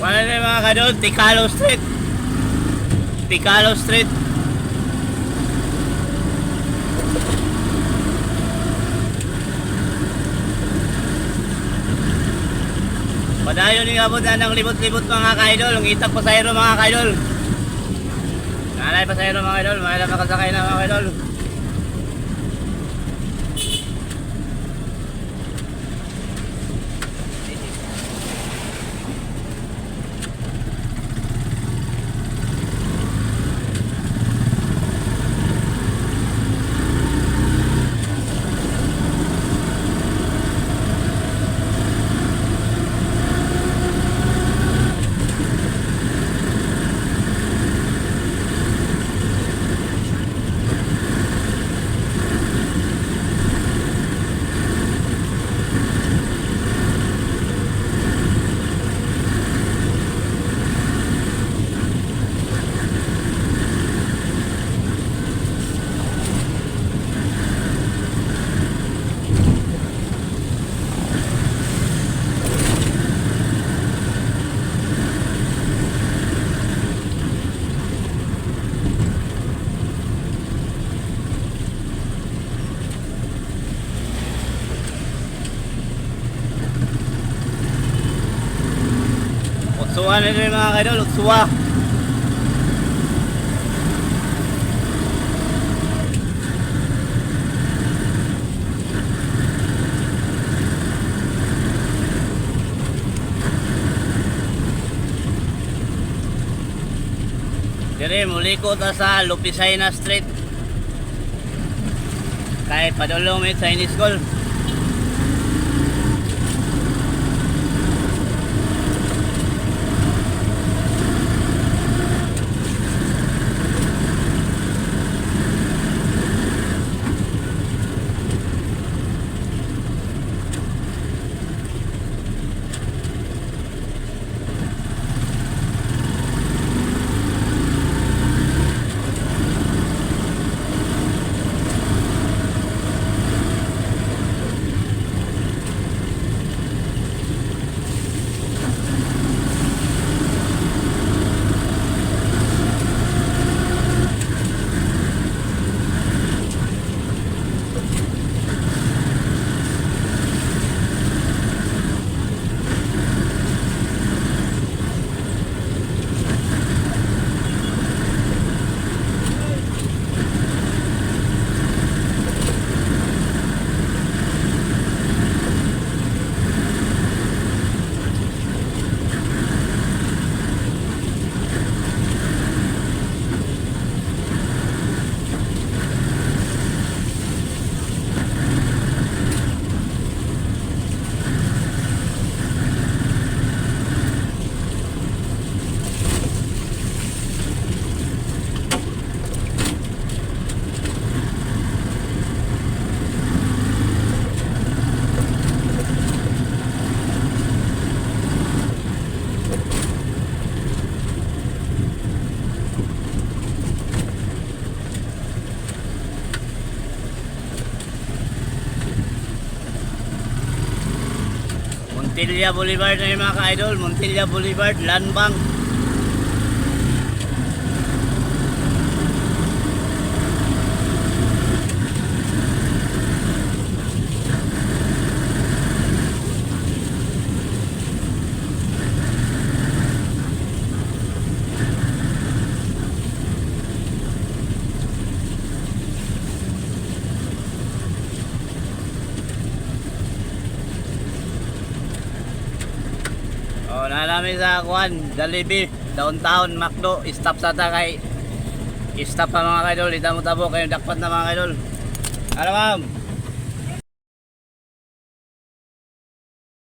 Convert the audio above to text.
Wala na, mga kadol, Ticalo Street. Ticalo Street. Padayon ni abot na ng libot-libot, mga ka-idol. Ang itag pasahero, mga ka-idol. Nalay pasahero, mga idol, mga makasakay na, mga idol. Utsuwa na rin, mga idol, utsuwa. Dire, muli ko ta sa Lupisayna Street. Kay padulong may Chinese School. Montilla Boulevard na yung mga ka-idol. Montilla Boulevard, Landbank. Oh, nalami sa kuan, Jollibee, downtown, McDo, stop sa ta kay stop pa, mga ka-idol, ita mo tabo kayo dakpat na, mga ka-idol. Ano, ma'am?